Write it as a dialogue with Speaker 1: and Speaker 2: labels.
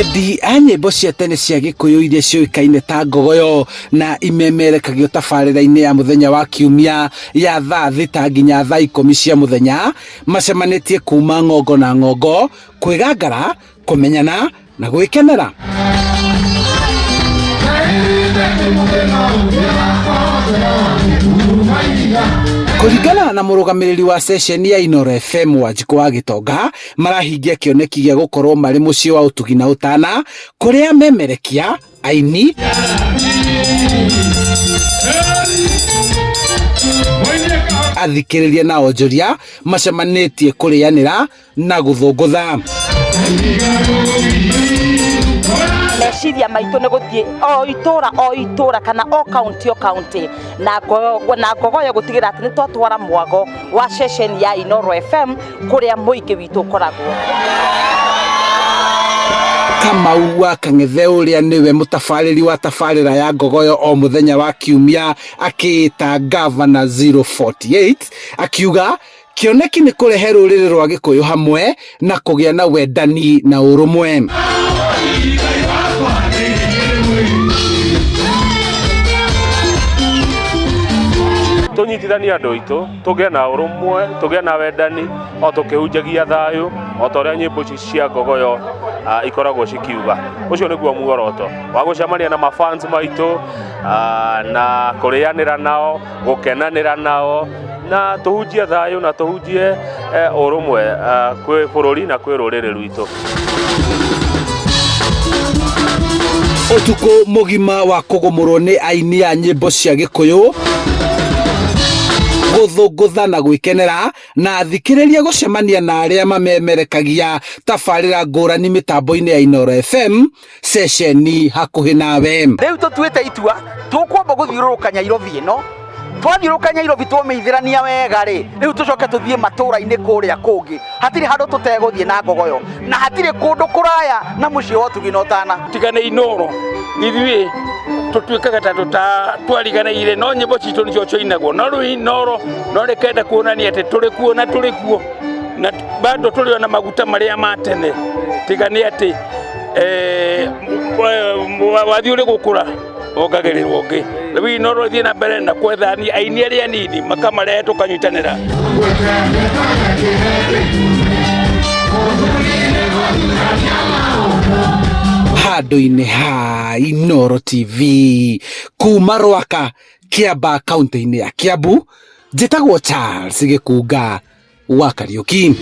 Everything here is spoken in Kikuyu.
Speaker 1: Endi a nyĩmbo cia tene cia Gĩkũyũ iria ciũĩkaine ta ngogoyo na imemerekagio tabarĩra-inĩ ya mũthenya wa Kiumia ya thaa thita nginya thaa ikũmi cia mũthenya macemanĩtie kuma ng'ongo na ng'ongo kwĩgangara, kũmenyana na gwĩkenera. Kũringana na mũrũgamĩrĩri wa ceceni ya Inooro FM Wanjikũ wa Gĩtonga, marahingia kĩoneki gĩa gũkorwo marĩ mũciĩ wa ũtugi na ũtana kũrĩa memerekia, aini, athikĩrĩria na onjoria macemanĩtie kũrĩanĩra na gũthũngũtha.
Speaker 2: Meciria maitũ nĩ gũthiĩ o itũra o itũra kana o kaunti o kaunti na ngogoyo gũtigĩra atĩ nĩ twatwara mwago wa ceceni ya Inooro FM kũrĩa mũingĩ witũ ũkoragwo.
Speaker 1: Kamau wa Kang'ethe ũrĩa nĩwe mũtabarĩri wa tabarĩra ya Ngogoyo o mũthenya wa Kiumia akĩĩta Gavana 048 akiuga kĩoneki nĩ kũrehe rũrĩrĩ rwa Gĩkũyũ hamwe na kũgĩa na wendani na ũrũmwe.
Speaker 3: Tũnyitithanie andũ aitũ, tũgĩe na ũrũmwe, tũgĩe na wendani o tũkĩhunjagia thayũ o ta ũrĩa nyĩmbo ici cia ngogoyo ikoragwo cikiuga. Ũcio nĩguo muoroto wa gũcemania na mafans maitũ na kũrĩanĩra nao, gũkenanĩra nao na tũhunjie thayũ na tũhunjie ũrũmwe kwĩ bũrũri na kwĩ rũrĩrĩ rwitũ.
Speaker 1: Ũtukũ mũgima wa kũgũmũrwo nĩ aini a nyĩmbo cia Gĩkũyũ, gũthũngũtha na gwĩkenera, na athikĩrĩria gũcemania na arĩa mamemerekagia tabarĩra ngũrani mĩtambo-inĩ ya Inooro FM, ceceni hakuhĩ nawe.
Speaker 4: Rĩu tũtuĩte itua tũkwamba gũthiũrũrũka Nyairobi ĩno, twathiũrũrũka Nyairobi twamĩithĩrania wega rĩ, rĩu tũcoke tũthiĩ matũũra-inĩ kũrĩa kũngĩ. Hatirĩ handũ tũtegũthiĩ na ngogoyo na hatirĩ kũndũ kũraya na mũciĩ wa ũtugi na ũtana.
Speaker 5: Tiga nĩ Inooro ithuĩ tũtuĩkaga ta twariganĩire, no nyĩmbo citũ nĩcio ciainagwo, no rĩu Inooro no rĩkenda kuonania atĩ tũrĩ kuo na tũrĩ kuo na bado tũrĩ ona maguta marĩa ma tene, tiga nĩ atĩ wathiĩ ũrĩ gũkũra wongagĩrĩrwo ũngĩ. Rĩu Inooro ĩthiĩ na mbere na kwetha aini arĩa anini makamarehe tũkanyitanĩra.
Speaker 1: Handũ-inĩ ha Inooro TV kuma Rwaka, Kĩambaa, kaũntĩ-inĩ ya Kiambu, njĩtagwo Charles Gĩkunga wa Kariũki.